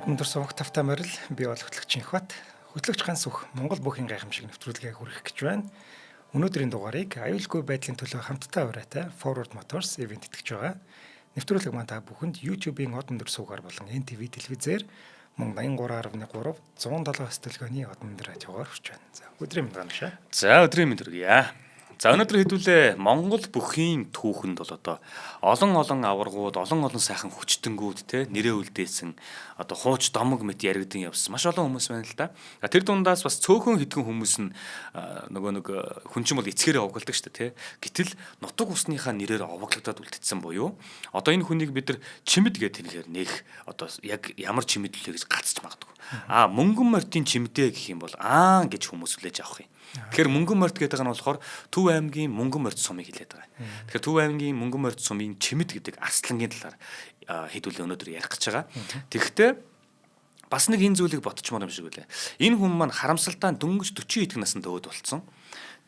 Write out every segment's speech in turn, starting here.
Од өндөр суваг тавтай морил, би бол хөтлөгч Инхбат. Хөтлөгч ганц үх Монгол бүхийн гайхамшиг нэвтрүүлгээ хүргэх гэж байна. Өнөөдрийн дугаарыг аюулгүй байдлын төлөө хамтдаа ураатай Forward Motors ивээн тэтгэж байгаа. Нэвтрүүлэг маань та бүхэнд YouTube-ийн од өндөр суугаар болон NTV телевизээр мөн 83.3 107 төлгөөний од өндөр радиогоор хүрч байна. За, өдрийн мэнд ганашаа. За, өдрийн мэнд хүргье. За, өнөөдөр хэдүүлээ Монгол бүхийн түүхэнд бол одоо олон олон аваргууд, олон олон сайхан хүчтэнгүүд те нэрээ үлдээсэн, одоо хууч домог мэт яригдан явсан маш олон хүмүүс байна л да. Тэр дундаас бас цөөхөн хэдхэн хүмүүс нь нөгөө нэг хүн чинь бол эцгээрээ овоглодог шүү дээ те. Гэтэл нутаг усныхаа нэрээр овоглогдоод үлдсэн буюу одоо энэ хүнийг бид нар чимэд гэж хэлэхээр нэх одоо яг ямар чимэд лээ гэж гацж магадгүй. А мөнгөн морьтын чимдээ гэх юм бол аа гэж хүмүүс хүлээж авах юм. Тэгэхээр мөнгөн морьт гэдэг нь болохоор Төв аймгийн мөнгөн морьт сумыг хэлээд байгаа. Тэгэхээр Төв аймгийн мөнгөн морьт сумын чимэд гэдэг арслангийн талаар хэдүүлээ өнөөдөр ярих гэж байгаа. Тэгэхдээ бас нэг энэ зүйлийг ботчмоор юм шиг үлээ. Энэ хүн маань харамсалтай дөнгөж 40 хэдэн наснд өөд болцсон.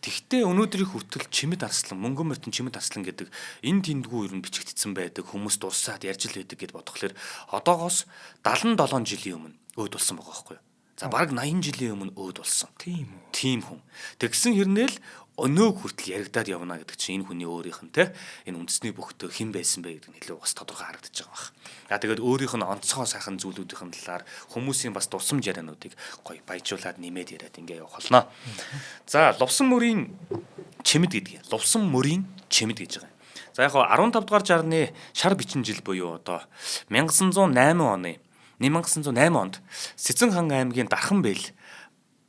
Тэгтээ өнөөдрийн хүртэл чимэд арслан, мөнгөн морьтын чимэд арслан гэдэг энэ тэндгүү ер нь бичигдсэн байдаг, хүмүүс дурсаад ярьж л байдаг гэд бодохлоор одоогоос 77 жилийн өмнө өөд болсон байгаа байхгүй юу? За, бараг 80 жилийн өмнө өөд болсон. Тийм үү. Тийм хүн. Тэгсэн хэрнээл өнөөг хүртэл яригадаад явна гэдэг чинь энэ хүний өөрийнх нь те энэ үндэсний бүхтөө хэн байсан бэ гэдэг нь илүү бас тодорхой харагдаж байгаа байх. За, тэгээд өөрийнх нь онцгой сайхан зүйлүүдийн талаар хүмүүсийн бас дурсамж яриануудыг гоё баяжуулаад нэмээд яриад ингээ явах болно. За, лувсан мөрийн чимэд гэдэг. Лувсан мөрийн чимэд гэж байгаа юм. За, яг 15 дугаар жарны шар бичин жил буюу одоо 1908 оны 1908 онд Сэцэн хан аймгийн Дархан бэл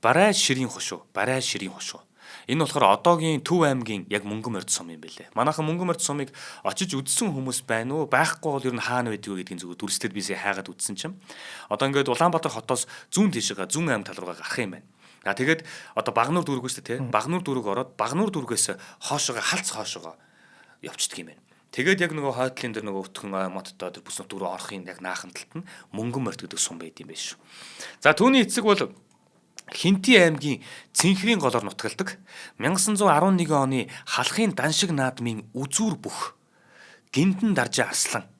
Барай ширийн хошуу, Барай ширийн хошуу. Энэ болохоор одоогийн Төв аймгийн яг мөнгөн морьд сум юм бэлээ. Манайхан мөнгөн морьд сумыг очиж үзсэн хүмүүс байна уу? Байхгүй бол ер нь хаана байдгийг гэдгийг зүгээр дүрслээд бисээ хайгаад үзсэн чинь. Одоо ингээд Улаанбаатар хотоос зүүн тийшээгээ зүүн аймаг тал руугаа гарах юм байна. За, тэгээд одоо Багнуур дүүрэг үү те. Багнуур дүүрэг ороод Багнуур дүүргээс хоошоогоо халц хоошоогоо явцдаг юм байна. Тэгээд яг нөгөө хойтлын дээр нөгөө өтгөн ой модтой тэр бүс нутг руу орохын яг наахан талд нь мөнгөн морьт гэдэг сум байд юм байна шүү. За, түүний эцэг бол Хинти аймгийн Цэнхрийн голоор нутгалдаг 1911 оны халахын даншиг наадмын үзүүр бүх Гиндэн даржаа арслан.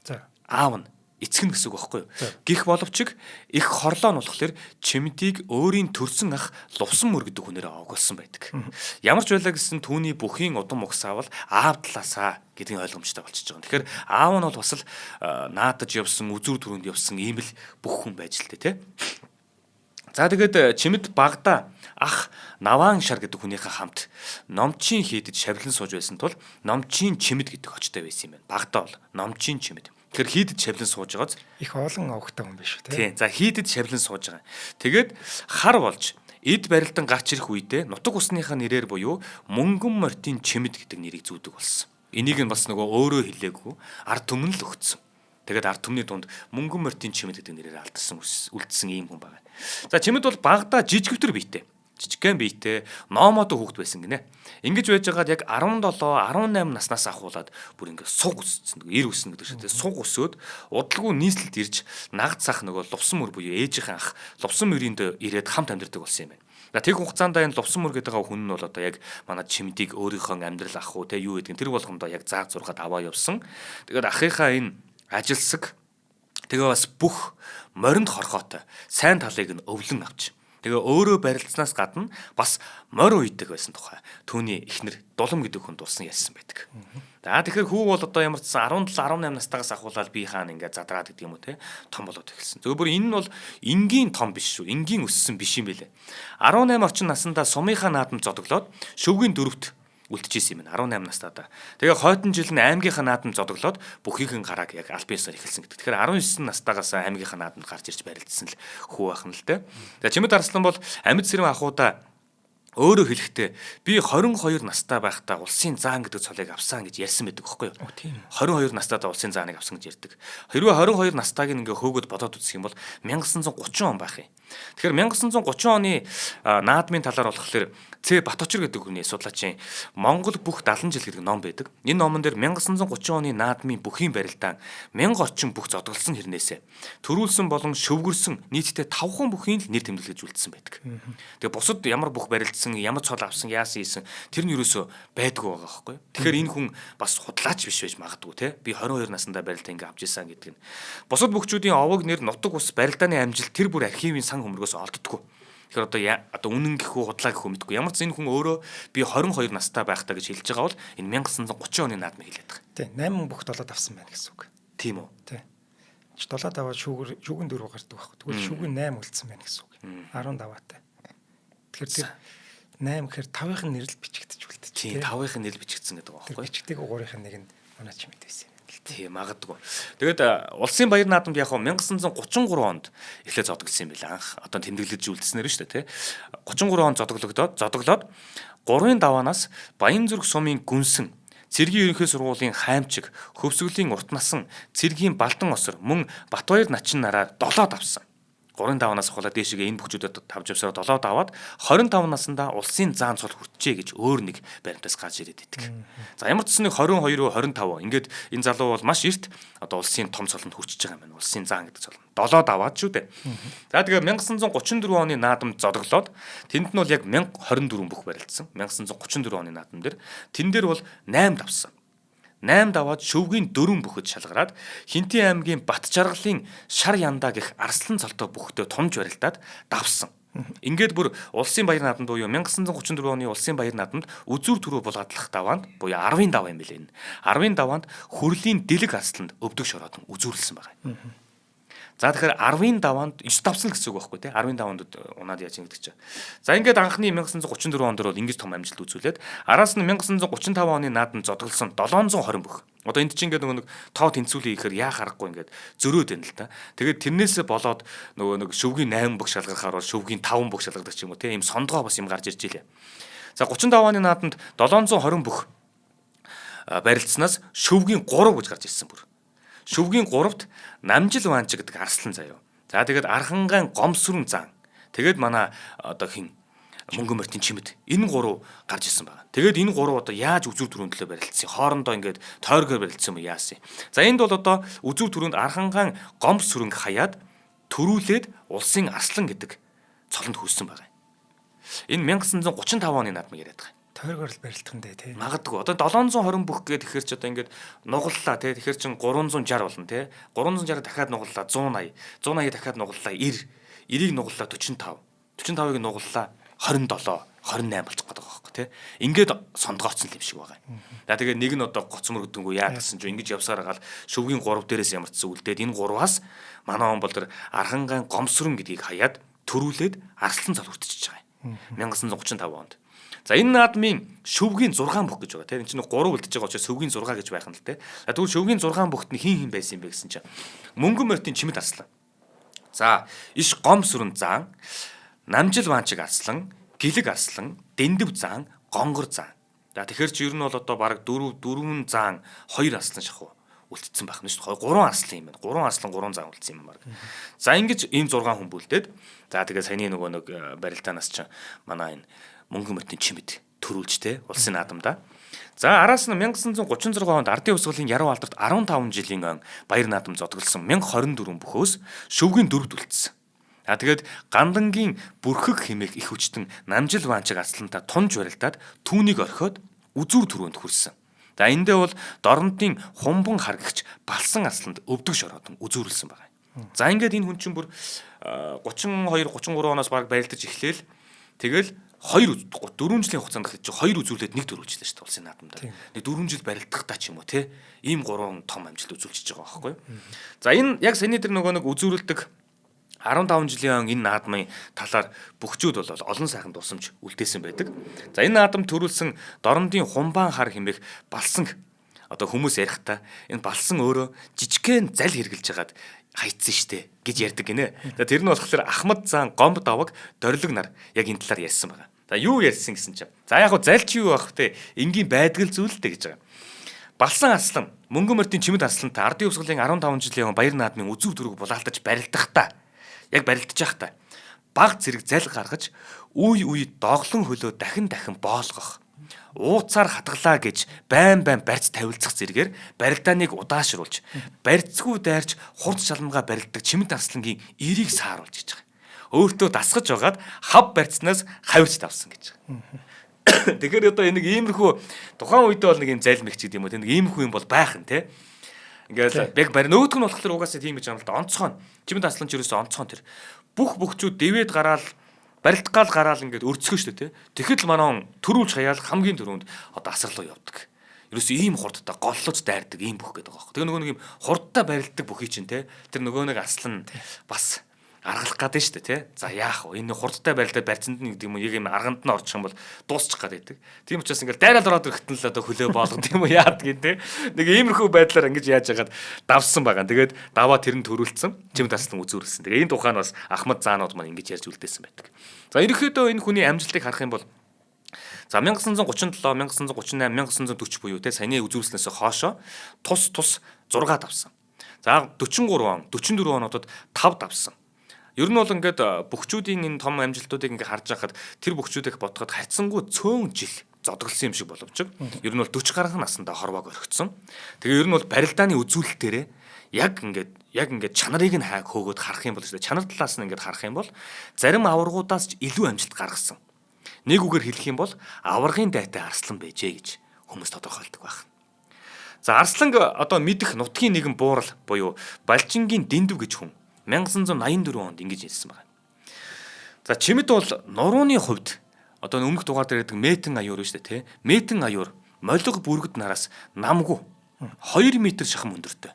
За. Аав нь эцэг нь гэсэн үг байхгүй юу? Гэх боловч их хорлоо нь болохоор чимдийг өөрийн төрсөн ах Лувсан мөр гэдэг хүнээрээ овоглосон байдаг. Ямар ч байлаа гэсэн түүний бүхийн удам угсаавал аав талаасаа гэдгийг ойлгомжтой болчихж байгаа. Тэгэхээр аав нь бол бас л наадаж явсан, үзүүр түрүүнд явсан ийм л бүх хүн байж л тээ, тэ. За, тэгээд чимэд багада ах Наваан шар гэдэг хүнийхээ хамт номчийн хийдэд шавлан сууж байсан тул номчийн чимэд гэдэг очтой байсан юм байна. Багада бол номчийн чимэд. Тэгэхээр хийдэд шавлан сууж байгааз их олон овогтой хүн биш үү те. Тийм. За, хийдэд шавлан сууж байгаа. Тэгээд хар болж эд барилдан гарч ирэх үедээ нутаг усныхаа нэрээр буюу мөнгөн морьтын чимэд гэдэг нэрийг зүүдэг болсон. Энийг нь бас нөгөө өөрөө хэлээгүй ард түмэн л өгцсөн. Тэгээд ард түмний дунд мөнгөн морьтын чимэд гэдэг нэрээр алдарсан үлдсэн ийм хүн байна. За, чимэд бол багада жижигвтер биетэй. Жижигхэн биетэй номоодо хүүхэд байсан гинэ. Ингэж байж байгаад яг 17, 18 наснаас ахуулаад бүр ингэ суг өссөн. Эр өснө гэдэг шиг тийм суг өсөөд удалгүй нийслэлд ирж нагад сах нөгөө лувсан мөр буюу ээжийнхэн ах лувсан мөрөнд ирээд хамт амьдардаг болсон юм байна. За, тэр хугацаанд энэ лувсан мөр гэдэг хүн нь бол одоо яг манай чимдийг өөрийнхөө амьдрал ах уу те юу гэдгийг тэр болгондоо яг зааг зургаад аваа явсан. Тэгээд ахынхаа энэ ажилсаг тэгээ бас бүх моринд хорхоотой сайн талыг нь өвлөн авч тэгээ өөрөө барилцсанаас гадна бас морь уйдаг байсан тухай түүний эхнэр Дулам гэдэг хүн дурсан ярьсан байдаг. За, тэгэхээр хүү бол одоо ямар ч сан 17 18 настайгаас ахуулаад бие хаана ингээд задраад гэдэг юм уу те том болоод эхэлсэн. Зөв бүр энэ нь бол энгийн том биш шүү. Энгийн өссөн биш юм бэлээ. 18 орчин насандаа сумынхаа наадам зодоглоод шөвгийн дөрөвт үлдчихсэн юм байна 18 настайдаа. Тэгээ хойтон жил нь аймгийнхаа наадам зодоглоод бүхийнхэн гарааг яг албан ёсоор эхэлсэн гэдэг. Тэгэхээр 19 настайгаас аймгийнхаа наадамд гарч ирж барилдсан л хүү байх нь л дээ. За, Чимэд Арслан бол амьд сэрэн ахуудаа өөрөө хэлэхдээ би 22 настай байхдаа улсын заан гэдэг цолыг авсан гэж ярьсан байдаг байхгүй юу? Тийм. 22 настайдаа улсын зааныг авсан гэж ярьдаг. Хэрвээ 22 настайг ингээ хөөгд бодоод үзэх юм бол 1930 он байх юм. Тэгэхээр 1930 оны наадмын талаар болохоор Ц Баточир гэдэг хүний судлаачийн Монгол бүх 70 жил гэдэг ном байдаг. Энэ номон дээр 1930 оны наадмын бүхийн барилдаан 1000 орчим бүх зодголсон хэрнээсээ төрүүлсэн болон шөвгөрсөн нийтдээ 5 бүхийн л нэр тэмдэглэж үлдсэн байдаг. Тэгээ бусад ямар бүх барилдсан барилдсан, ямар цол авсан, яасан хийсэн тэр нь ерөөсөө байдгүй байгаа байхгүй. Тэгэхээр энэ хүн бас худлаач биш байж магадгүй те. Би 22 наснда барилдаа ингээ авч исэн гэдэг нь. Бусад бөхчүүдийн овог нэр, нутаг ус, барилдааны амжилт тэр бүр архивын сан хөмргөөс олддоггүй. Тэгэхээр одоо үнэн гэх үү, худлаа гэх үү мэдгүй. Ямар ч энэ хүн өөрөө би 22 настай байхдаа гэж хэлж байгаа бол энэ 1930 оны наадмыг хэлээд байгаа. Тий, 8 бүх долоод авсан байна гэсэн үг. Тийм үү? Тий. Долоод аваад шүүгэн 4 гардаг байхгүй. Тэгвэл шүүгэн 8 үлдсэн байна гэсэн үг. 10 даваатай. Тэгэхээр тэр 8 гэхээр 5-ын нэр л бичигдэж үлдчих. Тийм, 5-ын нэр бичигдсэн гэдэг байгаа байхгүй. Бичигдэг 3-ын нэг нь манай чимэд байсан юм. Тийм, магадгүй. Тэгээд улсын баяр наадамд яг 1933 онд эхлээд зодоглосон юм билээ анх. Одоо тэмдэглэж үлдснээр нь шүү дээ, тий. 33 онд зодоглоод 3-ын даваанаас Баянзүрх сумын гүнсэн, цэргийн ерөнхий сургуулийн хаймчиг, хөвсгөлийн урт насан, цэргийн балдан осор, мөн Батбаяр начин нараар долоод авсан. 3-ын даваанаас ахуулаад дээшгээ энэ бүхчүүдэд тавж явсараа долоод аваад 25 наснда улсын заан цол хүрчээ гэж өөр нэг баримтаас гарч ирээд идэг. За ямар ч нэг 22 25 ингээд энэ залуу бол маш эрт одоо улсын том цолонд хүрчиж байгаа юм байна. Улсын заан гэдэг цол. Долоод аваад шүү дээ. За тэгээ 1934 оны наадамд зодоглоод тэнд нь бол яг 1024 бүх барилдсан. 1934 оны наадам дээр тэн дээр бол 8 давсан. 8 даваад шөвгийн 4 бүхэд шалгараад Хинтийн аймгийн Батчаргалын шар яндаа гэх арслан цолтой бүхтээ тунж барилдаад давсан. Ингээд бүр улсын баяр наадамд буюу 1934 оны улсын баяр наадамд үзүүр түрүү булаадлах даваанд буюу 10-ын даваа юм билээ энэ. 10-ын даваанд хүрлийн дэлэг арсланд өвдөг шороодон үзүүрлсэн байгаа. За тэгэхээр 10-ын даваанд 9 давсан гэсэн үг байхгүй тий. 10-ын даваанд унаад яаж ингэдэг чинь. За ингээд анхны 1934 онд бол ингэж том амжилт үзүүлээд араас нь 1935 оны наадамд зодоглосон 720 бүх. Одоо энд чинь ингээд нөгөө нэг тоо тэнцвүүлээ гэхээр яа харахгүй ингээд зөрөөд байна л та. Тэгээд тэрнээсээ болоод нөгөө нэг шөвгийн 8 бүх шалгархаар бол шөвгийн 5 бүх шалгардаг ч юм уу тий. Ийм сондгоо бас юм гарч ирж илээ. За 35 оны наадамд 720 бүх барилдсанаас шөвгийн 3 гэж гарч ирсэн бүр. Шөвгийн 3-т Намжил Ванч гэдэг арслан заяа. За тэгээд Архангайн гомсрын зан. Тэгээд манай одоо хин Мөнгөн мөртийн чимэд энэ гурав гарч ирсэн байна. Тэгээд энэ гурав одоо яаж үзүүр түрүүнд төлөө барилцсан? Хоорондоо ингээд тойргоор барилцсан юм яасан? За энд бол одоо үзүүр түрүүнд Архангайн гомс сүрэнг хаяад төрүүлээд улсын арслан гэдэг цолонд хүрсэн байгаа. Энэ 1935 оны наадмыг яриад байгаа. Тойргоор л барилдах нь дээ тий. Магадгүй. Одоо 720 бүх гээд тэгэхээр ч одоо ингээд нугаллаа тий. Тэгэхээр чин 360 болно тий. 360 дахиад нугаллаа 180. 180 дахиад нугаллаа 90. 90-ийг нугаллаа 45. 45-ыг нугаллаа 27, 28 болчих гээд байгаа байхгүй тий. Ингээд сондгооцсон юм шиг байгаа юм. За тэгээ нэг нь одоо гоц мөрөгдөнгөө яа гэсэн чинь ингэж явсаар хагаал шөвгийн 3 дээрээс ямар ч зүйл үлдээд энэ 3-аас манай он бол тэр Архангайн гомсрон гэдгийг хаяад төрүүлээд арслан цол хүртчихэж байгаа юм. 1935 онд. За энэ наадмын шөвгийн 6 бүх гэж байгаа тийм. Энэ чинь 3 үлдэж байгаа учраас шөвгийн 6 гэж байх нь л тийм. За тэгвэл шөвгийн 6 бүхт нь хин хин байсан юм бэ гэсэн чинь Мөнгөн мөртийн чимэд арслан. За иш гом сүрэн заан, Намжил ваанчиг арслан, Гэлэг арслан, Дэндв заан, Гонгор заан. За тэгэхээр чи ер нь бол одоо бараг 4 заан 2 арслан шахуу үлдсэн байх нь шүү дээ. 3 арслан юм байна. 3 арслан 3 заан үлдсэн юм баг. За ингэж ийм 6 хүн бүлдээд за тэгээ саяны нөгөө нэг барилдаанаас чинь манай энэ Мөнгөн мөртийн чимэд төрүүлж те улсын наадамдаа. За араас нь 1936 онд Ардын хувьсгалын яруу алдарт 15 жилийн он баяр наадам зодоглосон 1024 бүхөөс шөвгийн 4-д үлдсэн. А тэгээд Гандангийн бүрхэг хэмээх их хүчтэн Намжил ваанчиг арслантаа тунж барилдаад түүнийг орхиод үзүүр түрүүнд хүрсэн. За эндээ бол Дорнодын хумбан харгагч Балсан арсланд өвдөг шороодон үзүүрлсэн байгаа. За ингээд энэ хүн чинь бүр 32 33 оноос баг барилдаж эхлээл тэгэл 2 4 жилийн хугацаанд гэхэд чи 2 үзүүлээд нэг дөрвөлжлээ шүү дээ улсын наадамдаа. Нэг 4 жил барилдахдаа ч юм уу те ийм 3 том амжилт үзүүлчихэж байгаа байхгүй юу. За энэ яг саяны тэр нөгөө нэг үзүүрэлдэг 15 жилийн энэ наадмын талаар бөхчүүд бол олон сайхан дусамж үлдээсэн байдаг. За энэ наадам төрүүлсэн Дорнодын хумбаан хар хэмээх балсан одоо хүмүүс ярихдаа энэ балсан өөрөө жижигхэн зал хэрглэж хагаад хайцсан штэ гэж ярьдаг гинэ. За тэр нь болохоор Ахмад заан гомб даваг дорилог нар яг энэ талаар ярьсан байгаа. За юу ярьсан гэсэн чинь. За яг гоо залч юу байх вэ? Энгийн байдгал зүйл л дээ гэж байгаа. Балсан арслан Мөнгөн мөртийн чимэд арслантай Ардын хувьсгалын 15 жилийн баяр наадмын үзүүр түрэг булаалтаж барилдахдаа яг барилдаж байхдаа баг зэрэг зал гаргаж үе үе доглон хөлөө дахин дахин боолгох ууцаар хатгалаа гэж байн байн барьц тавилцах зэрэгээр барилдааныг удаашруулж барьцгүй дайрч хурд шалмгаа барилдаг чимэд арслангийн эрийг сааруулж гэж байгаа. Өөртөө дасгаж байгаад хав барьцнаас хавирч давсан гэж. Тэгэхээр одоо энэ нэг иймэрхүү тухайн үедээ бол нэг юм залмигч гэдэг юм уу, нэг иймэрхүү юм бол байх нь те. Ингээл яг барь нөгөөх нь болохоор угаасаа тийм гэж юм л да. Онцгой. Чимэд аслан ч ерөөсөө онцгой тэр. Бүх бөхчүүд дэвэд гараал барилдгаал гараал ингээд өрцгөө шүү дээ те. Тэгэхэд л манай төрүүлж хаяал хамгийн түрүүнд одоо асар руу явдаг. Ерөөсөө ийм хурдтай голлож дайрдаг ийм бүх гэдэг байгаа байхгүй. Тэгээ нөгөө нэг ийм хурдтай барилддаг бүхий чинь те. Тэр нөгөө нэг аслан бас аргалах гэдэг нь шүү дээ тий. За яах вэ? Энэ хурдтай барилдаад барьцанд нь гэдэг юм уу? Яг юм арганд нь орчих юм бол дуусчих гад байдаг. Тийм учраас ингээл дайрал ороод ирэхэд нь л одоо хөлөө боолго тийм үү яадгийг тий. Нэг иймэрхүү байдлаар ингэж яаж яагаад давсан байгаа. Тэгээд даваа тэр нь төрүүлсэн. Чим таслан үзүүрлсэн. Тэгээ энэ тухай нь бас Ахмад заанууд маань ингэж ярьж үлдээсэн байдаг. За ерөнхийдөө энэ хүний амжилтыг харах юм бол за 1937, 1938, 1940 буюу те саяны үзүүрлснээс хоошо тус тус 6 давсан. За 43 он, 44 онуудад 5 давсан. Ер нь бол ингээд бөхчүүдийн энэ том амжилтуудыг ингээд харж байхад тэр бөхчүүдийг бодоход хайцсангуу цөөн жил зодоглосон юм шиг боловч ер нь бол 40 гаруй наснда хорвоог орхисон. Тэгээ ер нь бол барилдааны үзүүлэлтээрээ яг ингээд чанарыг нь хайг хөөгөөд харах юм бол чанар талаас нь ингээд харах юм бол зарим аваргуудаас ч илүү амжилт гаргасан. Нэг үгээр хэлэх юм бол аваргын дайтай арслан байжээ гэж хүмүүс тодорхойлдог байх. За арсланг одоо мэдэх нутгийн нэгэн буурал буюу Балжингийн дэндв гэж хүн 1984 онд ингэж хэлсэн байна. За чимэд бол нурууны хувьд одоо өмнөх дугаар дээр байдаг метэн аюур шүү дээ тий. Метэн аюур молго бүргэд нараас намгүй 2 м шахам өндөртэй.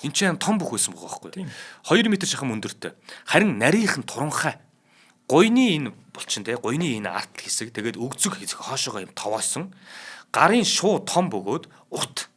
Энд чинь том бүх байсан байгаа байхгүй. 2 м шахам өндөртэй. Харин нарийнх нь туранхай. Гуйны энэ булчин тий. Гуйны энэ арт хэсэг тэгээд өгзөг хэсэг хоошоогоо юм товоосон. Гарын шуу том бөгөөд урт.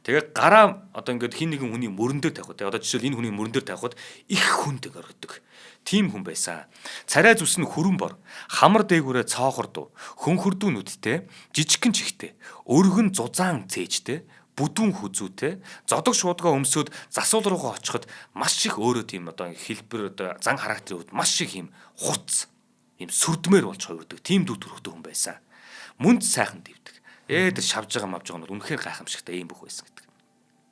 Тэгээ гараа одоо ингээд хин нэгэн хүний мөрөн дээр тавих. Одоо жишээл энэ хүний мөрөн дээр тавихад их хүндэг оргидог. Тийм хүн байсан. Царай зүс нь хүрэн бор, хамар дээгүүрээ цоохордуу, хөнхөрдүү нүдтэй, жижигхэн чихтэй, өргөн зузаан цээжтэй, бүдүүн хүзүүтэй, зодог шуудгаа өмсөөд засвал руугаа очиход маш их өөрөө тийм одоо хэлбэр одоо зан характерын хувьд маш их юм хурц, юм сүрдмээр болж хувирдаг. Тийм дүү төрхтэй хүн байсан. Мүнд сайхан дэвдэг. Тэр шавж байгаа мавж байгаа нь үнэхээр гайхамшигтай ийм бүх байсан гэдэг.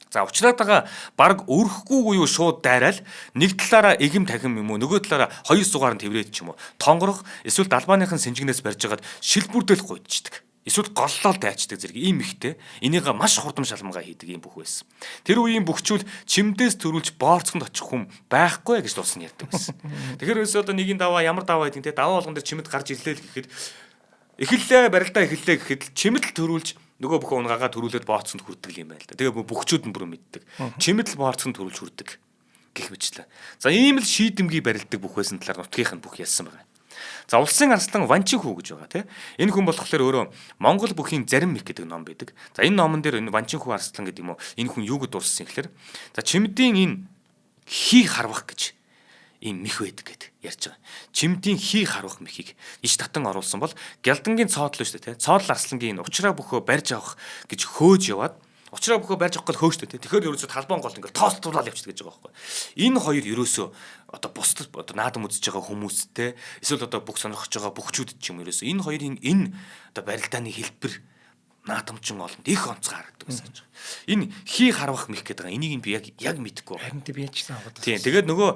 За учраад байгаа баг өрөхгүй юу шууд дайраал нэг талаараа эгэм тахим юм уу нөгөө талаараа хоёр сугаар нь тэврээд ч юм уу тонгорох эсвэл далбааныхын сэнжигнээс барьж хагаад шилбүрдэл гуйдчихдаг. Эсвэл голлоол дайчдаг зэрэг ийм ихтэй энийгээ маш хурдан шалмгаа хийдэг ийм бүх байсан. Тэр үеийн бөхчүүл чимдээс төрүүлж боорцонд очих хүн байхгүй гэж дуусан ярьдаг байсан. Тэгэхээр өсөө одоо нэгийн даваа ямар даваа гэдэг те даваа болгон дээр чимэд гарч ирлээ л гэхэд эхэллээ барилдаа эхэллээ гэхэд чимэд л төрүүлж нөгөө бүхэн унгаагаа төрүүлээд бооцонд хүрдэг юм байна л да. Тэгээ бөхчүүд нь бүрэн мэддэг. Чимэд л бооцонд төрүүлж хүрдэг гэх мэтлээ. За ийм л шийдэмгий барилдаг бүх байсан талаар нутгийнх нь бүх ялсан байгаа. За улсын арслан Ванчин хүү гэж байгаа тий. Энэ хүн болохоор өөрөө Монгол бүхийн зарим мэх гэдэг ном байдаг. За энэ номон дээр энэ Ванчин хүү арслан гэдэг юм уу энэ хүн юу гэд дурссан гэхээр за чимдийн энэ хий харвах гэж ийм мэх байдаг гэд ярьж байгаа. Чимдийн хий харвах мехийг иш татан оруулсан бол гялдангийн цоодлоо шүү дээ тий. Цоодлол арслангийн энэ учраа бөхөө барьж авах гэж хөөж яваад учраа бөхөө барьж авах гол хөөж шүү дээ. Тэгэхээр ерөөсөө талбайн гол ингээл тоостуулаад явчихдаг гэж байгаа байхгүй. Энэ хоёр ерөөсөө одоо бусдад одоо наадам үзэж байгаа хүмүүстэй эсвэл одоо бүх сонирхож байгаа бөхчүүдэд ч юм ерөөсөө энэ хоёрын энэ одоо барилдааны хэлбэр наадамчин олонд их онцгой харагддаг байсан гэж байгаа. Энэ хий харвах мэх гэдэг байгаа. Энийг би яг мэдэхгүй байна. Харин би ч гэсэн аваад. Тийм. Тэгээд нөгөө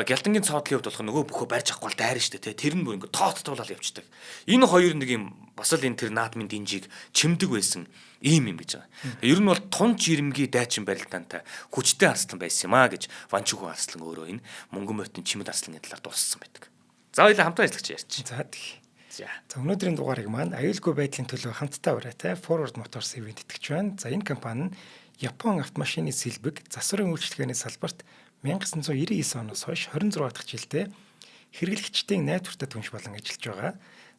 гялдангийн цоодлын хувьд болохоор нөгөө бөхөө барьж авахгүй бол дайрна шүү дээ. Тэр нь бүр ингээ тооцтуулаад явчихдаг. Энэ хоёр нэг юм бас л энэ тэр наадмын динжийг чимдэг байсан ийм юм гэж байгаа. Ер нь бол тунч ирэмгий дайчин барилдаантай хүчтэй арслан байсан юм а гэж Ванчүхүү арслан өөрөө энэ мөнгөн морьтын чимэд арслангийн талаар дууссан байдаг. За хоёлаа хамтан ажиллагч ярьчих. За тэгье. За өнөөдрийн дугаарыг маань аюулгүй байдлын төлөө хамтдаа уриатай Forward Motors ивээн тэтгэж байна. За энэ компани нь Япон автомашины сэлбэг засварын үйлчилгээний салбарт 1999 оноос хойш 26 дахь жилдээ хэрэглэгчдийн найдвартай түнш болон ажиллаж байгаа.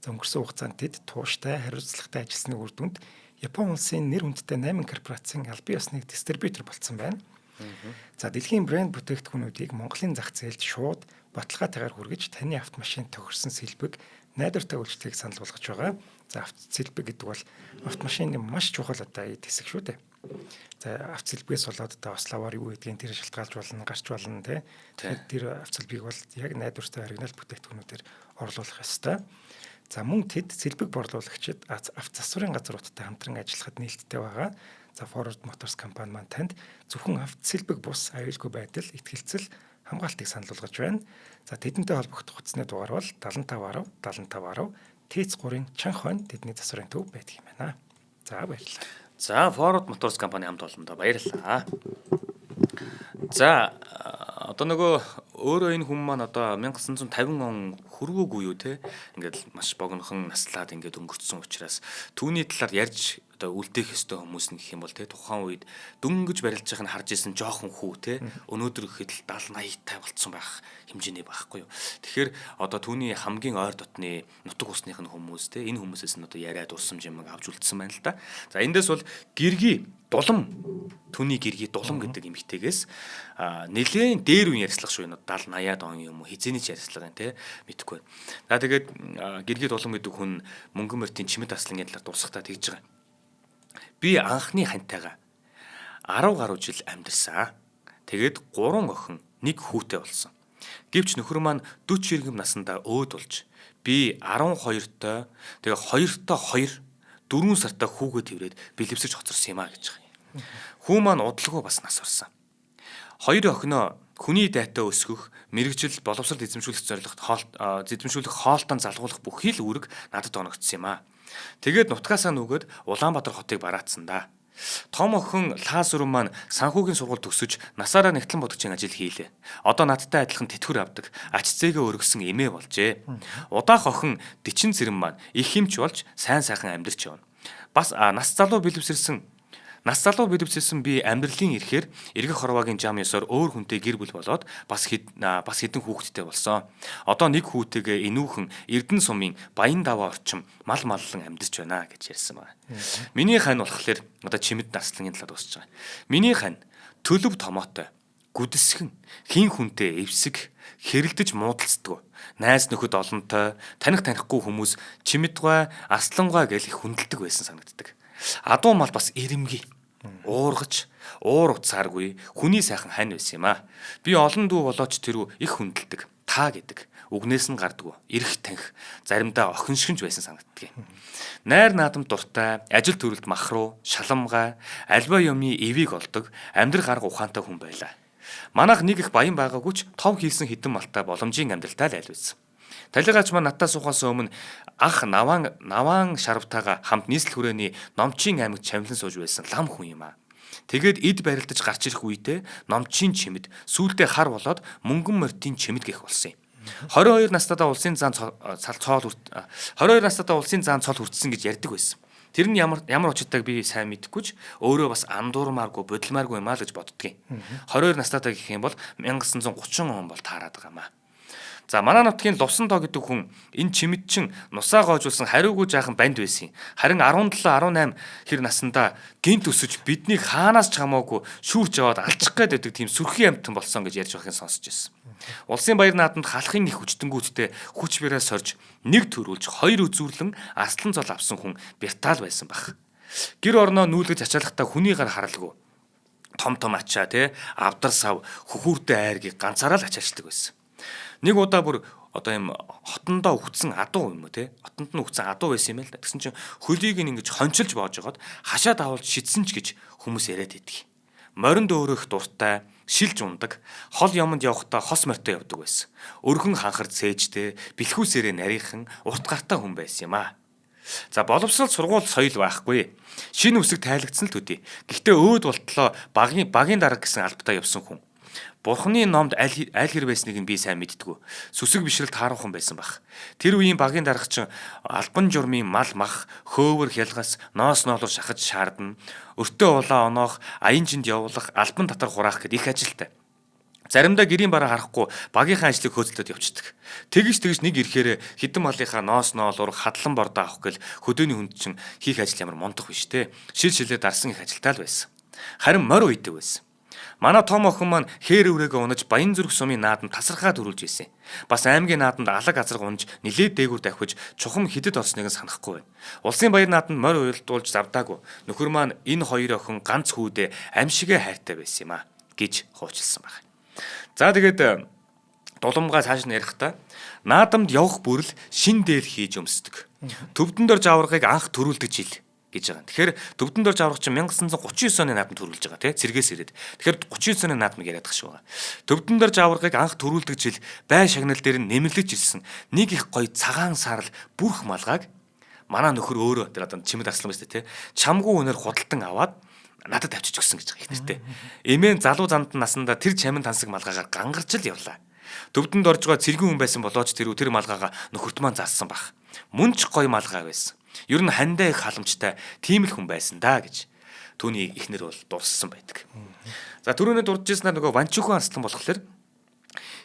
За өнгөрсөн хугацаанд тэд тууштай, хариуцлагатай ажилласны үр дүнд Япон улсын нэр хүндтэй 8 корпорацийн албан ёсны дистрибьютор болсон байна. За дэлхийн брэнд бүтээгдэхүүнүүдийг Монголын зах зээлд шууд баталгаатайгаар хүргэж таны автомашин тохирсон сэлбэг найдвартай үйлчлэгийг санал болгож байгаа. За автосэлбэг гэдэг бол автомашины маш чухал одоо хэсэг шүү дээ. За автосэлбгээс болоод одоо ославаар юу гэдгийг тэр шалтгаалж болно, гарч болно тий. Тэгэхээр тэр автосэлбгийг бол яг найдвартай оригинал бүтээгдэхүүнүүдээр орлуулах ёстой. За мөн тэд сэлбэг борлуулагчид автозасварын газруудтай хамтран ажиллахад нээлттэй байгаа. За Forward Motors компани маань танд зөвхөн автосэлбэг бус аюулгүй байдал, итгэлцэл, хамгаалтыг санал болгож байна. За тэдэнтэй холбогдох утасны дугаар бол 75 10 75 10 ТЭЦ 3-ын Чанх хойно тэдний засварын төв байдаг юм байна. За баярлалаа. За Forward Motors компани хамт олондоо баярлалаа. За одоо нөгөө өөрөө энэ хүн маань одоо 1950 он хөрвөөгүй юу те, ингээд маш богинохон наслаад ингээд өнгөрцсөн учраас түүний талаар ярьж одоо үлдээх ёстой хүмүүс нь гэх юм бол те, тухайн үед дөнгөж барилж байгааг нь харж исэн жоохон хүү те, өнөөдөр гэхэд л 70 80 тай болцсон байх хэмжээний байхгүй юу. Тэгэхээр одоо түүний хамгийн ойр дотны нутаг усных нь хүмүүс те, энэ хүмүүсээс нь одоо яриад дурсамж юм авч үлдсэн байна л да. За эндээс бол Гэргий Дулам, түүний Гэргий Дулам гэдэг эмэгтэйгээс нэлээн дээр үеийн ярьцлага шүү, энэ 70 80-аад он юм уу, хизээний ч ярьцлага юм те, мэдэхгүй. За тэгээд Гэргий Дулам гэдэг хүн Мөнгөн морьтын Чимэд Арслангийн талаар дурсахтаа тэгж байгаа. Би анхны хантайгаа 10 гаруй жил амьдарсан. Тэгээд 3 охин, нэг хүүтэй болсон. Гэвч нөхөр маань 40 иргэм насандаа өөд болж би 12-той, тэгээ 2-той 2 4 сартаа хүүгээ тэрврээд бэлэвсэрч хоцорсон юм а гэж байгаа юм. Хүү маань удалгүй бас нас орсон. 2 охиноо хүний дайтай өсгөх, мэргэжил боловсрол эзэмшүүлэх зорилгот хоол эзэмшүүлэх хоолтон залгуулах бүхий л үүрэг надад оногдсон юм а. Тэгээд нутгаасаа нүгэд Улаанбаатар хотыг бараацсан да. Том охин Лаасүрэн маань санхүүгийн сургууль төгсөж насаараа нэгтлэн бодогчийн ажил хийлээ. Одоо надтай адилхан тэтгэвэр авдаг, ач зээгээ өргөсөн эмээ болжээ. Удаах охин Дичин Цэрэн маань их хэмч болж сайн сайхан амьдарч явна. Бас нас залуу бэлэвсэрсэн. Нас залуу бэлэвсэлсэн би амьдралын ирэхээр эргэх хорвоогийн жам ёсоор өөр хүнтэй гэр бүл болоод бас хэдэн хүүхэдтэй болсон. Одоо нэг хүүтэйгээ энүүхэн Эрдэнэ сумын Баян даваа орчим мал маллан амьдарч байна гэж ярьсан байна. Миний хань болохоор одоо Чимэд Арслангийн талаар дуусч байгаа. Миний хань төлөв томоотой, гүдсгэн, хин хүнтэй эвсэг, хэрэлдэж муудалцдаг. Найз нөхөд олонтой, таних танихгүй хүмүүс Чимэдгай, Арслангай гэж их хүндэлдэг байсан санагддаг. Адуу мал бас ирэмгий, уургаж, уур уцааргүй хүний сайхан хань байсан юм аа. Би олон дүү болооч тэрүү их хүндэлдэг. Та гэдэг үгнээс нь гардггүй, эрх танх, заримдаа охин шигнж байсан санагддаг юм. Найр наадам дуртай, ажил төрөлд махруу, шаламгай, альва юмны эвийг олдог, амьдрах арга ухаантай хүн байлаа. Манайх нэг их баян байгаагүй ч тов хийсэн хідэн малтай боломжийн амьдралтай л айл байсан. Талигаач маань надтай суухаас өмнө ах наваан шарвтайгаа хамт нийслэл хүрээний Номчийн аймагт чамлан сууж байсан лам хүн юм аа. Тэгээд эд барилдаж гарч ирэх үедээ Номчийн Чимэд, сүүлдээ хар болоод Мөнгөн морьтын Чимэд гэх болсон юм. 22 настайдаа улсын зан цол 22 настайдаа улсын зан цол хүртсэн гэж ярьдаг байсан. Тэр нь ямар ямар учиртайг би сайн мэдэхгүй ч өөрөө бас андуурмааргүй, бодилмааргүй юм аа л гэж боддгийн. 22 настайдаа гэх юм бол 1930 он бол таарад байгаа юм аа. За манай нутгийн Лувсан тоо гэдэг хүн энэ Чимэд чин нусаа гоожуулсан хариугүй жаахан банд байсан юм. Харин 17 18 хэр насандаа гинт өсөж биднийг хаанаас ч хамаагүй шүүрч яваад алчих гээд байдаг тийм сүрхий амтан болсон гэж ярьж байхыг сонсч байсан. Улсын баяр наадамд халахын их хүчтэнгүүттэй хүч бираа сорж нэг төрүүлж хоёр үзүүрлэн арслан зол авсан хүн Бертал байсан баг. Гэр орноо нүүлгэж ачаалахдаа хүний гар харалгүй. Том том ачаа те, авдар сав хөхүүртэй айргийг ганцаараа л ачаачдаг байсан. Нэг удаа бүр одоо юм хотондоо үхсэн адуу юм уу те, хотонд нь үхсэн адуу байсан юм л да. Тэгсэн чинь хөлийг нь ингэж хончилж боож жагаад хашаа давуулж шидсэн ч гэж хүмүүс яриад идэх. Моринд өөрөө их дуртай, шилж ундаг, хол яманд явахдаа хос морьтой явдаг байсан. Өргөн ханхар цээжтэй, бэлхүүсээрээ нарийнхан, урт гартай хүн байсан юм аа. За боловсрол сургууль соёл байхгүй. Шинэ үсэг тайлагдсан л төдий. Гэхдээ өөд болтлоо багийн дарга гэсэн албатай явсан хүн. Бурхны номд аль хэр байсныг нь би сайн мэддэггүй. Сүсэг бишрэл тааруухан байсан баг. Тэр үеийн багийн дарга чинь албан журмын мал мах, хөөвөр хялгас, ноос ноолоор шахаж шаардна. Өртөө улаан оноох, аян жинд явуулах, албан татар хураах гэд их ажилтай. Заримдаа гэрийн бараа харахгүй багийнхаа ажлыг хөөцлөөд явцдаг. Тэгж нэг ирэхээр хідэн малынхаа ноос ноолоор хадлан бордоо авах гэл хөдөөний хүнд чинь хийх ажил ямар мундах биш те. Шил шилээ дарсан их ажилтаа л байсан. Харин морь уйдаг байсан. Манай том охин маань хээр өврөөгөө унаж Баян зүрх сумын наадам тасархаа төрүүлж ирсэн. Бас аймгийн наадамд алаг азраг унж нилээд дээгүүр давхиж чухам хідэд орсныг нь санахгүй байна. Улсын баяр наадамд морь уялдуулж завдаагүй. Нөхөр маань энэ хоёр охин ганц хүүдээ амьшигээ хайртай байсан юм а гэж хуучилсан байна. За тэгээд дуламгаа цааш нь ярихдаа наадамд явах бүрэл шин дээл хийж өмсдөг. Төвдөн дор жаваргыг анх төрүүлдэг жил. гэж байгаа. Тэгэхээр Төвдөн дорж аврах чинь 1939 оны наадам төрүүлж байгаа тий цэргээс ирээд. Тэгэхээр 39 оны наадмыг яриад тах шиг байгаа. Төвдөн дорж аврагыг анх төрүүлдэг жил бай шагнал дээр нь нэмэлж ирсэн. Нэг их гоё цагаан саарал бүрх малгааг манай нөхөр өөрөө тэр одоо Чимэд Арслан байна шүү дээ тий. Чамгүй үнээр худалдан аваад надад авчиж өгсөн гэж байгаа их нэртэй. Эмээн залуу занд насандаа тэр чамин тансаг малгаагаар гангарч л явлаа. Төвдөнд орж байгаа цэргийн хүн байсан болооч тэр малгаагаа нөхөрт маань заасан бах. Мөн ч гоё малгай байсан. Ер нь хандаа их халамжтай тийм л хүн байсан да гэж түүний эхнэр бол дурссан байдаг. За түрүүний дурдж ирснээр нөгөө Ванчүхэн Арслан болохоор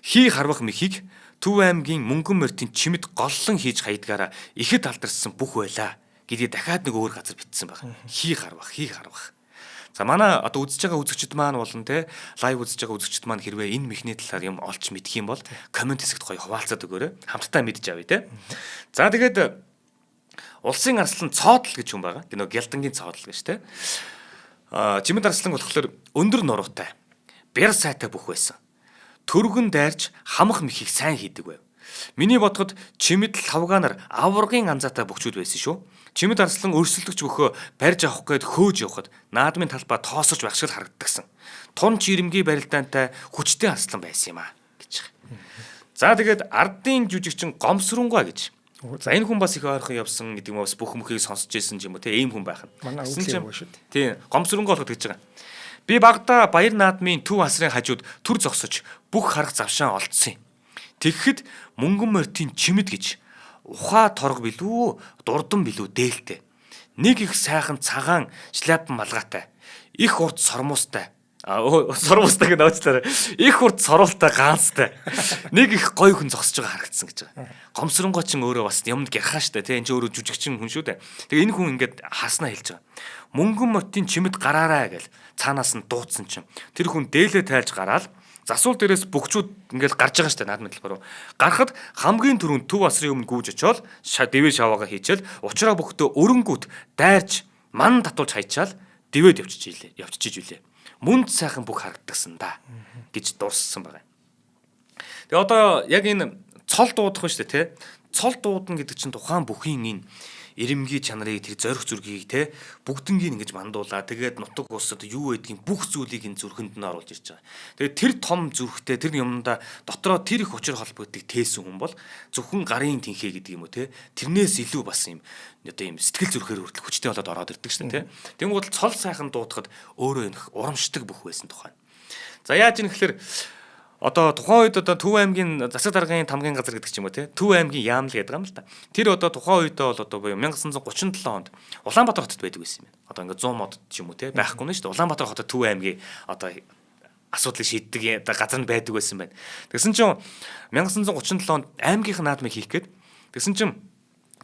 хий харвах мехийг Төв аймгийн мөнгөн морьтын чимэд голлон хийж хаядгаараа ихэд алдарсан бүх байлаа гэдгийг дахиад нэг өөр газар бичсэн байна. Хий харвах, хий харвах. За манай одоо үзэж байгаа үзэгчд маань болон те live үзэж байгаа үзэгчд маань хэрвээ энэ мехний талаар юм олж мэдэх юм бол comment хэсэгт гоё хуваалцаад өгөөрэй. Хамтдаа мэдж авъя те. За тэгээд Улсын арслан цоодол гэж хүн байгаа. Тэр нөгөө гялдангийн цоодол гэж те. Чимэд арслан болохоор өндөр нуруутай, бяр сайтай бүх байсан. Төргөн дайрч хамах мехийг сайн хийдэг байв. Миний бодоход Чимэд лавгаанаар аваргын анзаатай бөхчүүд байсан шүү. Чимэд арслан өрсөлдөгч бөхөө барьж авах гээд хөөж явхад наадмын талбай тоосорч байх шиг харагддагсан. Тунч ирэмгий барилдаантай хүчтэй арслан байсан юм а гэж. За тэгээд ардын жүжигчин Гомсрунгаа гэж. За энэ хүн бас их ойрхон явсан гэдэг юм бас бүх мөхийг сонсч ирсэн юм уу те ийм хүн байх нь. Манай өвлийн яваа шүү дээ. Тийм Гомсрунгаа болоход гэж байгаа. Би багада Баяр наадмын төв асрын хажууд түр зогсож бүх харах завшаан олдсон юм. Тэгэхэд мөнгөн морьтын чимэд гэж ухаа торго билүү дурдан билүү дээлтэй. Нэг их сайхан цагаан шляп малгайтай. Их урт сормуустай. Сормуустай гэнэ уучлаарай. Их урт сорултай гаанстай. Нэг их гоё хүн зогсож байгаа харагдсан гэж байгаа. Гомсронгоо чин өөрөө бас юмд гярхаа штэ тий. Энд чи өөрөө жүжигчин хүн шүү дээ. Тэгээ энэ хүн ингээд хаснаа хэлж байгаа. Мөнгөн морьтын чимэд гараарай гэл цаанаас нь дуудсан чинь тэр хүн дээлээ тайлж гараал засвал дээрээс бөхчүүд ингээл гарч байгаа штэ наадмын талбар руу. Гарахад хамгийн түрүүнд төв асрын өмнө гүйж очиод дэвээ шаваага хийчээл учраа бөхтөө өрөнгүүт дайрч ман татуулж хайчаал дэвээд явчихж илээ. Мүнд сайхан бүх харагдагсан да гэж дурссан байгаа. Тэгээ одоо яг энэ цол дуудах нь шүү дээ тий. Цол дуудана гэдэг чинь тухайн бүхийн энэ эрэмгий чанарыг тэр зорих зүрхийг те бүгднгийг ингэж мандуулаа. Тэгээд нутаг улсад юу байдгийг бүх зүйлийг энэ зүрхэнд нь оруулж ирж байгаа. Тэгээд тэр том зүрхтэй тэр юмдаа дотроо тэр их учир холбогдыг тээсэн хүн бол зөвхөн гарын тэнхээ гэдэг юм уу те тэрнээс илүү бас юм одоо юм сэтгэл зүрхээр хүртэл хүчтэй болоод ороод ирдэг шин те. Тэнгууд цол сайхан дуудахад өөрөө энэ урамшдаг бүх байсан тухай. За яаж юм гэхээр одоо тухайн үед одоо Төв аймгийн засаг даргын тамгын газар гэдэг ч юм уу те Төв аймгийн яамл гэдэг юм л та. Тэр одоо тухайн үедээ бол одоо буюу 1937 онд Улаанбаатар хотод байдаг байсан юм байна. Одоо ингээд 100 мод ч юм уу те байхгүй нь шүү дээ. Улаанбаатар хотод Төв аймгийн одоо асуудлыг шийддэг одоо газар нь байдаг байсан байна. Тэгсэн чинь 1937 онд аймгийнх наадмыг хийх гээд тэгсэн чинь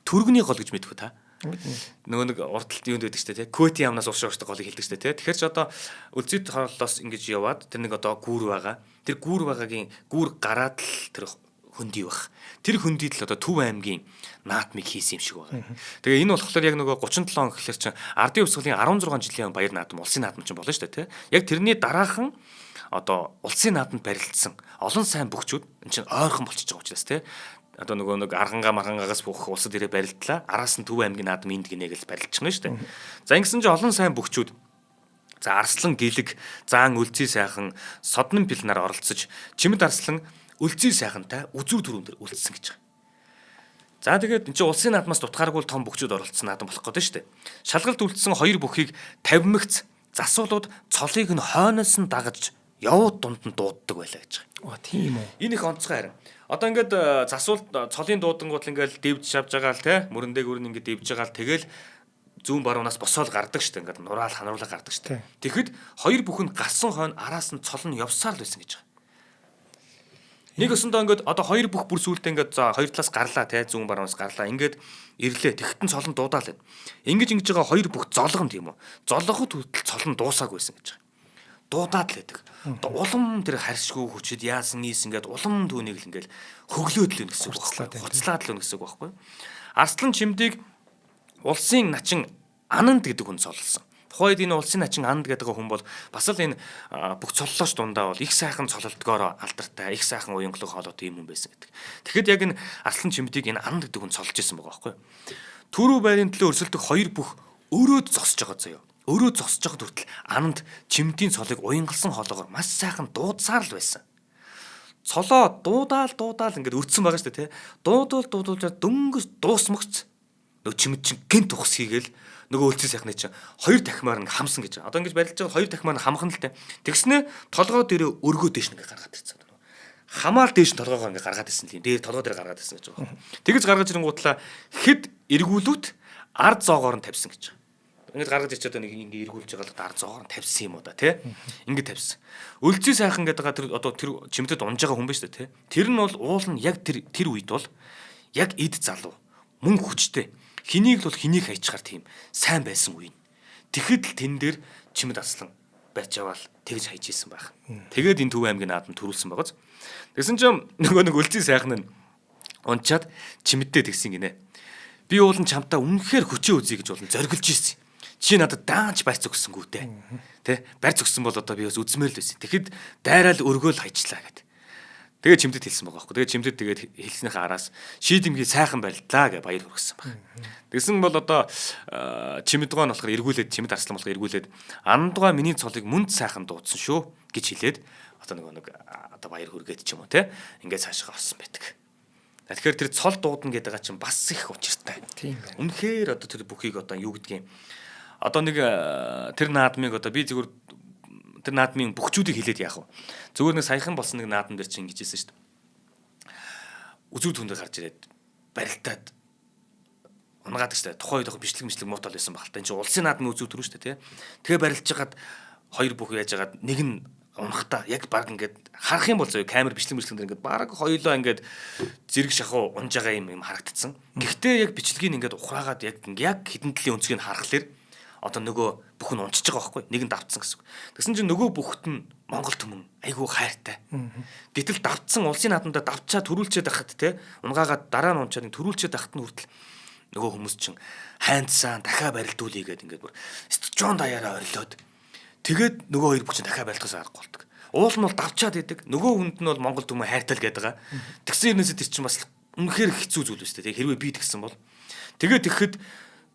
Түргэний гол гэж мэдхүү та. Нөгөө нэг урдталт юунд байдаг штэ тий. Квети яамнаас урш уршдаг голыг хэлдэг штэ тий. Тэгэхээр ч одоо Өлзийд хооллоос ингэж яваад тэр нэг одоо гүүр байгаа. Тэр гүүр байгаагийн гүүр гараад л тэр хөндий байх. Тэр хөндийд л одоо Төв аймгийн наадмыг хийсэн юм шиг байгаа. Тэгээ энэ болохоор яг нөгөө 37 он гэхэлэр чинь ардын хувьсгалын 16 жилийн баяр наадам улсын наадам чинь болно штэ тий. Яг тэрний дараахан одоо улсын наадамд барилдсан олон сайн бөхчүүд эн чинь ойрхон болчихж байгаа учраас тий. Одоо нөгөө нэг аргангаа маргангаагаас бүх улсад ирээ барилдлаа. Араас нь Төв аймгийн наадам энд гинэ гэж барилдчихна шүү дээ. За ингэсэн чинь олон сайн бөхчүүд за Арслан гэлэг, заан Өлзий сайхан, Соднон пилнаар оролцож Чимэд Арслан Өлзий сайхантай үзүүр түрүүн дээр үлдсэн гэж байгаа. За тэгээд эн чинь улсын наадмаас дутгааргүй том бөхчүүд оролцсон наадам болох гэдэг шүү дээ. Шалгалт үлдсэн хоёр бүхийг тавимгц засуулууд цолыг нь хойноос нь дагаж явууд дунд нь дууддаг байлаа гэж байгаа. Оо тийм үү. Энэ их онцгой харин. Одоо ингээд засуул цолын дуудангууд л ингээд дэвж шавж байгаа л те мөрөндөө гөрн ингээд дэвж байгаа л тэгэл зүүн баруунаас босоол гардаг штэ ингээд нураал ханаруулаа гардаг штэ. Тэгэхэд хоёр бүхэнд гарсан хойно араас нь цол нь явсаар л байсан гэж байгаа. Нэг өсөндөө ингээд одоо хоёр бүх бүр сүултээ ингээд за хоёр талаас гарлаа те зүүн баруунаас гарлаа ингээд ирлээ. Тэгэхэд нь цол нь дуудаал байна. Ингэж байгаа хоёр бүх золгон тийм үү. Золгоход хүртэл цол нь дуусаагүй байсан гэж байгаа. Дуудаад л байдаг. Одоо улам тэр харшгүй хүчид яасан ийсэн ингээд улам түүнийг л ингээд хөглөөд л байна гэсэн үг байхгүй. Хуцлаад л байна гэсэн үг байхгүй. Арслан чимдийг улсын начин Ананд гэдэг хүн цоллсон. Тухайн үед энэ улсын начин Ананд гэдэг хүн бол бас л энэ бүх цоллооч дундаа бол их сайхан цололдгоороо алдартай, их сайхан уянгалаг хоолойтой юм хүн байсан гэдэг. Тэгэхэд яг энэ Арслан чимдийг энэ Ананд гэдэг хүн цолж исэн байгаа байхгүй. Түрүү байрын төлөө өрсөлдөх хоёр бүх Өрөөд зогсож байгаа заяа. Өрөөд зогсож байхад хүртэл ананд чимдийн цолыг уянгалсан хоолоогоор маш сайхан дуудсаар л байсан. Цолоо дуудаал дуудаал ингээд өртсөн байгаа шүү дээ, тий. Дуудуул дуудуулж дөнгөж дуусмагц нөгөө чимэд чинь гинт ухс хийгээл нөгөө өлцөө сайхны чинь хоёр дахимаар ингээ хамсан гэж. Одоо ингэж барилж байгаа хоёр дахимаар нь хамхан л тэ. Тэгснэ толгой дээрээ өргөө дээш ингээ гаргаад ирсэн. Хамаал дээш нь толгоогоо ингээ гаргаад ирсэн л юм. Дээр толгой дээр гаргаад ирсэн гэж байгаа. Тэгэж гаргаж ирэнгуутлаа хэд эргүүлүүт ард зоогоор нь тавьсан гэж. Ингээд гаргаж ичээд нэг ингээ эргүүлж байгаа л ард зоогоор нь тавьсан юм уу да тий. Ингээд тавьсан. Өлзий сайхан гэдэг байгаа тэр одоо тэр чимтэд унж байгаа хүн байна шүү дээ тий. Тэр нь бол уул нь яг тэр тэр үед бол яг эд залуу мөн хүчтэй хэнийг л бол хэнийг хайчгаар тийм сайн байсан үе. Тэгэхэд л тэн дээр чимэд аслан барьж аваад тэгж хайж исэн байх. Тэгээд энэ Төв аймгийн наадам төрүүлсэн байгааз. Тэгсэн чинь нөгөө нэг өлзий сайхан нь унчаад чимэдтэй тэгсэн гинэ. Би уулын чамтаа үнэхээр хүчээ үзье гэж болон зориглож ирсэн. Чи надад даанч барьц өгсөнгүү те. Тэ барьц өгсөн бол одоо би бас үзмээр л байсан. Тэгэхэд дайраал өргөөл хайчлаа гэд. Тэгээ чимдэд хэлсэн байгаа байхгүй. Тэгээ чимдэд тэгээд хэлснийхээ араас шийдэмгий сайхан барилдлаа гэж баяр хүргэсэн баг. Тэгсэн бол одоо чимэдгоо нь болохоор эргүүлээд чимэд арслан болохоор эргүүлээд андгаа миний цолыг мүнд сайхан дуудсан шүү гэж хэлээд одоо нөгөө нэг одоо баяр хүргээд ч юм уу те ингээд цаашгаа олсон байдаг. Тэгэхээр тэр цол дуудана гэдэг байгаа чинь бас их учиртай. Тийм байна. Үнэхээр одоо тэр бүхийг одоо юу гэдгийг одоо нэг тэр наадмыг одоо би зүгээр тэр наадмын бөхчүүдийг хэлээд яах вэ? Зүгээр нэг саяхан болсон нэг наадам дээр чинь ингэж хэлсэн шүү дээ. Үзүү түндэ гарч ирээд барилтаад унгаадаг шүү дээ. Тухайн үед яг бичлэг мичлэг муутал байсан баг л та. Энд чинь улсын наадмын үзүү төрөн шүү дээ, тий. Тэгээ барилж хагаад хоёр бүх яаж хагаад нэг нь унахта яг баг ингээд харах юм бол зөө камер бичлэг мичлэг дээр ингээд баг хоёулаа ингээд зэрэг шахуу унж байгаа юм юм харагдцсан. Гэхдээ яг бичлэгийг ингээд ухраагаад яг яг хідэн төрлийн өнцгийг харахлаар одоо нөгөө бүх нь унчиж байгаа байхгүй нэг нь давтсан гэсэн үг. Тэгсэн чинь нөгөө бүхт нь Монгол түмэн айгүй хайртай. Гэтэл давтсан улсын наадамдаа давчаа төрүүлчихэд байхад те унгаагаад дараа нь унчаад төрүүлчихэд байхад нь хүртэл нөгөө хүмүүс чинь хайнцсан дахиад барилдуулъя гэдэг ингээд бүр стжон даяараа орилоод тэгээд нөгөө хоёр бүх чинь дахиад барилдахаас аргагүй болдог. Уул нь бол давчаад идэг. Нөгөө хүнд нь бол Монгол түмэн хайртай л гэдэг байгаа. Тэгсэн юмнээс тэр чинь бас үнэхээр хэцүү зүйл шүү дээ. Хэрвээ би тэгсэн бол тэгээд тэгэхэд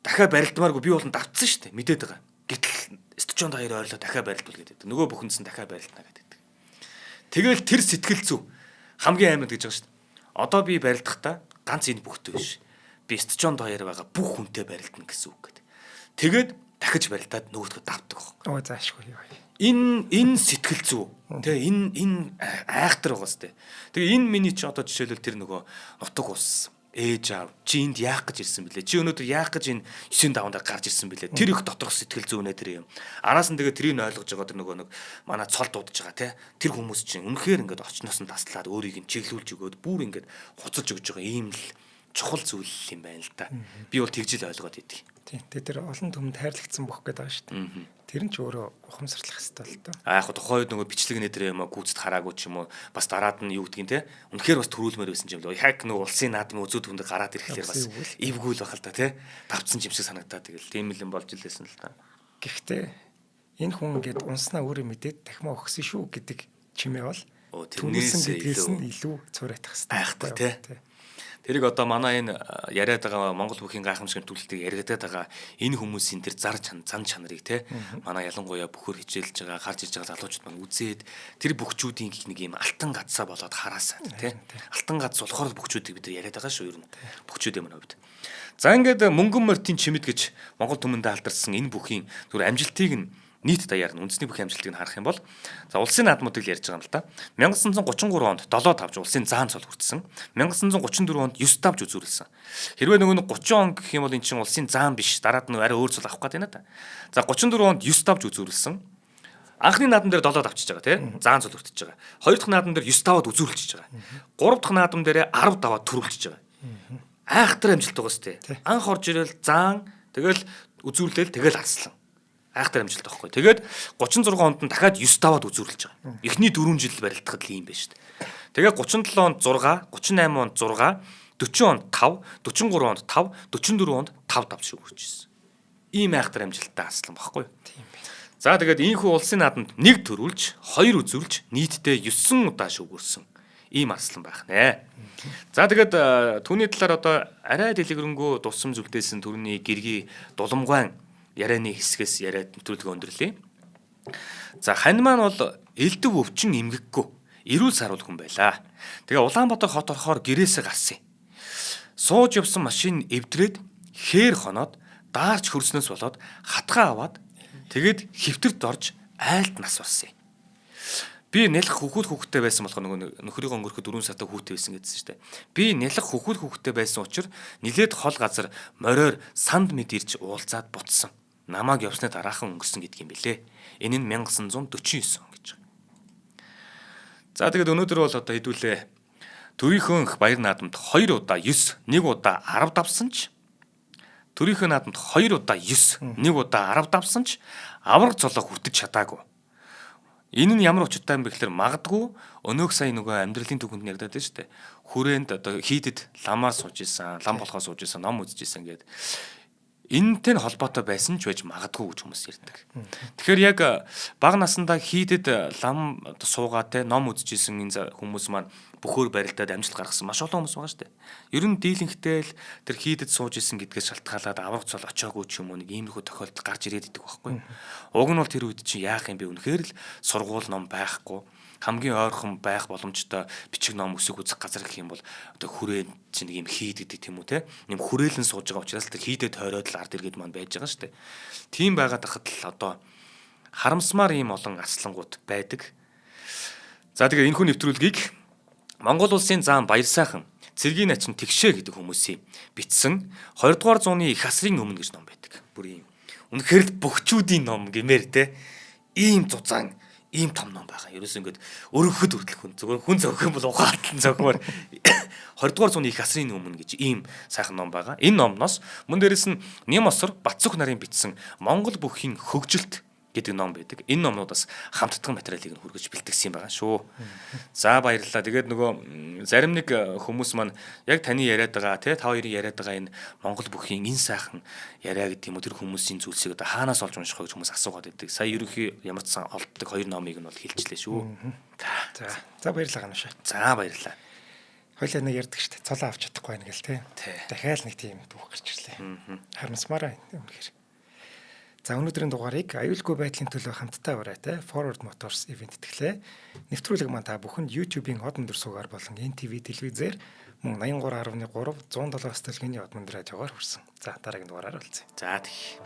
дахиад барилдмааргүй би болон давтсан шүү дээ. Мэдээд байгаа. Гэтэл стжон даяар ойрлоо дахиад барилдвал гэдэг. Нөгөө бүхэндс нь дахиад барилдана гэдэг. Тэгэл тэр сэтгэл зүй хамгийн амар гэж байгаа шүү дээ. Одоо би барилдахдаа ганц энэ бүхтэй биш. Би стжон даяар байгаа бүх хүнтэй барилдана гэсэн үг гэдэг. Тэгээд дахиж барилдаад нөгөөдгөө давтдаг байхгүй. Оо заашгүй юу. Энэ сэтгэл зүй тэ энэ айхтар байгаа сте. Тэгээ энэ миний чи одоо жишээлбэл тэр нөгөө нутаг ус ээж аав чи энд яах гэж ирсэн бэлээ? Чи өнөөдөр яах гэж энэ 9 давандаар гарч ирсэн бэлээ? Тэр их доторх сэтгэл зүйнэ тэр юм. Араас нь тэгээ тэрийг ойлгож байгаа тэр нөгөө нэг манай цол дуудаж байгаа те. Тэр хүмүүс чинь үнэхээр ингээд очноос нь таслаад өөрийг нь чиглүүлж өгөөд бүр ингээд хуцалж өгж байгаа ийм л чухал зүйл юм байна л да. Би бол тэгж л ойлгоод идэг. Тийм. Тэгээ тэр олон түмэнд хайрлагдсан бүх гэдэг байгаа шүү дээ. Тэр нь ч өөрөө ухамсарлах хэрэгтэй л доо. А яг тухайн үед нөгөө бичлэг нэ юм уу гүйцэд хараагүй ч юм уу бас дараад нь юу гэдгийг те. Үнэхээр бас төрүүлмээр байсан юм л. Яг нөгөө улсын наадмын үзүү түмэнд гараад ирэхлээр бас эвгүй л байх л да те. Давцсан юм шиг санагдаад тэгэл тийм л юм болж л байсан л та. Гэхдээ энэ хүн ингээд унснаа өөрөө мэдээд дахимаа өгсөн шүү гэдэг чимээ бол тэрнээс гэдгээс нь илүү цуурайтах хэрэгтэй. Айхтар те. Тэрийг одоо манай энэ яриад байгаа Монгол бүхийн гайхамшиг төлөлтийг яригадаад байгаа энэ хүмүүсийн тэр зар зан чанарыг те манай ялангуяа бөхөр хичээлж байгаа гарч иж байгаа залуучууд маань үзээд тэр бөхчүүдийн гих нэг юм алтан гадсаа болоод хараасаа те алтан гац болохоор бөхчүүдийг бид нар яриад байгаа шүү ер нь бөхчүүдийн манай хувьд. За ингээд мөнгөн морьтын чимэд гэж Монгол түмэндээ алдарсан энэ бүхийн зүгээр амжилтыг нь нийт даяар нь үндэсний бүхийн амжилтыг нь харах юм бол за улсын наадмуудыг л ярьж байгаа юм л та. 1933 онд 7 тавж улсын заан цол хүртсэн. 1934 онд 9 тавж үзүүлсэн. Хэрвээ нөгөө нэг 30 он гэх юм бол эн чинь улсын заан биш. Дараад нь арай өөр цол авах гээд байна та. За 34 онд 9 тавж үзүүлсэн. Анхны наадам дээр 7 тавчиж байгаа тий. Заан цол хүртэж байгаа. Хоёр дахь наадам дээр 9 таваад үзүүлчихэж байгаа. Гурав дахь наадам дээр 10 таваад төрүүлчихэж байгаа. Айхтар амжилт байгаа сте. Анх орж ирэл заан тэгэл үзүүлээл тэгэл арслан. Айхтар амжилт байхгүй. Тэгээд 36 онд нь дахиад 9 таваад үзүүрлэж байгаа. Эхний 4 жил барилдахад л ийм байна шүү дээ. Тэгээд 37 онд 6, 38 онд 6, 40 онд 5, 43 онд 5, 44 онд 5 тавч шиг үрж ирсэн. Ийм айхтар амжилттай аслан байхгүй. Тийм байна. За тэгээд ийхүү улсын наадамд нэг төрүүлж, хоёр үзүүлж, нийтдээ 9 удаа шүгүүрсэн. Ийм арслан байх нэ. За тэгээд түүний талаар одоо арай дэлгэрэнгүй дусам зүлдээсэн түүний гэргий дуламгайн ярианы хэсгээс яриад нэвтрүүлгээ өндөрлөе. За хань маань бол элдв өвчин эмгэггүй эрүүл саруул хүн байлаа. Тэгээ Улаанбаатар хот орохоор гэрээсээ гарсан юм. Сууж явсан машин эвдрээд хээр хоноод даарч хөрснөөс болоод хатгаа аваад тэгээд хэвтэрт орж айлд нас болсон юм. Би нялх хөхөл хүүхэдтэй байсан болохоор нөгөө нөхрийгөө өнгөрөхөд 4 сартай хүүтэй байсан гэдсэн шүү дээ. Би нялх хөхөл хүүхэдтэй байсан учраас нилээд хол газар мориор санд мэд ирж уулзаад бутсан. Намааг явсны дараахан өнгөрсөн гэдэг юм бэлээ. Энэ нь 1949 он гэж байгаа. За тэгээд өнөөдөр бол одоо хэдүүлээ төрийнхөө их баяр наадамд 2 удаа 9, 1 удаа 10 давсан ч төрийнхөө наадамд 2 удаа 9, 1 удаа 10 давсан ч авраг цолоо хүртэж чадаагүй. Энэ нь ямар учиртай юм бэ гэхээр магадгүй өнөөх сая нөгөө амьдралын түүхэнд нь яригадаад байна шүү дээ. Хүрээнд одоо хийдэд ламаар сууж исэн, лам болохоо сууж исэн, ном үзэж исэн гэдэг. Энэнтэй нь холбоотой байсан ч байж магадгүй гэж хүмүүс ярьдаг. Тэгэхээр яг бага насндаа хийдэд лам суугаа те ном үзэж исэн энэ хүмүүс маань бөхөөр барилдаад амжилт гаргасан маш олон хүмүүс байгаа шүү дээ. Ер нь дийлэнхтэй л тэр хийдэд сууж исэн гэдгээс шалтгаалаад авраг цол очоогүй ч юм уу нэг иймэрхүү тохиолдол гарч ирээд идэг байхгүй. Уг нь бол тэр үед чинь яах юм бэ? Үнэхээр л сургууль ном байхгүй хамгийн ойрхон байх боломжтой бичиг ном өсөг үзэх газар гэх юм бол одоо хүрээ чинь нэг юм хийд гэдэг тийм үү те юм хүрээлэн сууж байгаа учраас тэр хийдэ тойроод л ард иргэд маань байж байгаа шүү дээ. Тийм байгаад хахад л одоо харамсмаар ийм олон аслангууд байдаг. За тэгээ энэ хүн нэвтрүүлгийг Монгол улсын заан Баярсайхан цэргийн начин тэгшээ гэдэг хүмүүсийн бичсэн 20 дугаар зууны их асрын өмнө гэж ном байдаг. Бүр ийм үнэхээр л бөхчүүдийн ном гэмээр те ийм зузаан ийм том ном байгаа. Ерөөсөө ингээд өргөхөд хүртэл хүн зөвхөн хүн зөөх юм бол ухаалтан зөөхмөр 20 дугаар зууны их асрын өмнө гэж ийм сайхан ном байгаа. Энэ номноос мөн дээрэс нь Нэм осор Батцөх нарын бичсэн Монгол бүхийн хөгжилт гэдэг ном байдаг. Энэ номнуудаас хамтдаган материалыг нь хүргэж бэлтгэсэн юм байгаа шүү. За баярлалаа. Тэгээд нөгөө зарим нэг хүмүүс маань яг таны яриад байгаа тий та хоёрын яриад байгаа энэ Монгол бүхийн энэ сайхан яриа гэдэг юм уу тэр хүмүүсийн зүйлсийг одоо хаанаас олж унших вэ гэж хүмүүс асуугаад байдаг. Сая ерөнхий ямар ч сан олддог хоёр номыг нь бол хэлчлээ шүү. За. За баярлалаа ганашаа. За баярлалаа. Хоёлаа нэг ярьдаг шүү дээ. Цолоо авч чадахгүй байна гэл тий. Дахиад нэг тийм түүх гарч ирлээ. Харамсмаараа үнэхээр. За өнөөдрийн дугаарыг аюулгүй байдлын төлөө хамтдаа урайтай Forward Motors event итгэлээ. Нэвтрүүлэг маань та бүхэнд YouTube-ийн од өндөр суугаар болон NTV телевизээр мөн 83.3 107 стөлгийн од өндөр радиогоор хүрсэн. За дараагийн дугаараар уулзъя. За тэгье.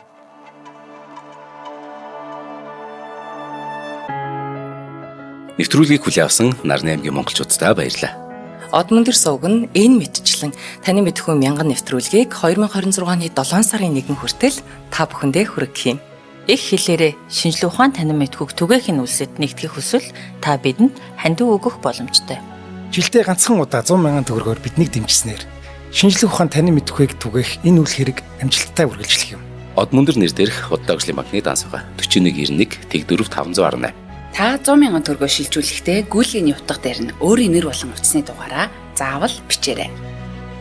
Нэвтрүүлгийг хүлээн авсан Нарны аймгийн монголчууддаа баярлалаа. Од мөндөр сувг нь энэ мэтчлэн таны мэдхүү мянган нэвтрүүлгийг 2026 оны 7 сарын 1 хүртэл та бүхэндээ хүргэх юм. Их хэлээрээ шинжлэх ухаан танин мэдхүйг түгээх нь үлсэд нэгтгэх хүсвэл та бидэнд хандив өгөх боломжтой. Жилдээ ганцхан удаа 100 мянган төгрөгөөр биднийг дэмжснээр шинжлэх ухаан танин мэдхүйг түгээх энэ үйл хэрэг амжилттай үргэлжлэх юм. Од мөндөр нэр дээрх худлаа хөгжлийн банкны данс байгаа. 4191 тэг4 518. Та 100 мянган төгрөгөө шилжүүлэхдээ гүйлгээний утга дээр нь өөрийн нэр болон утасны дугаараа заавал бичээрэй.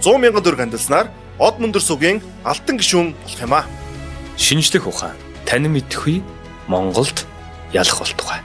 100 мянган төгрөг хандилснаар од мөндөр сугийн алтан гишүүн болох юм аа. Шинжлэх ухаан танин мэдхүй Монголд ялах болтугай.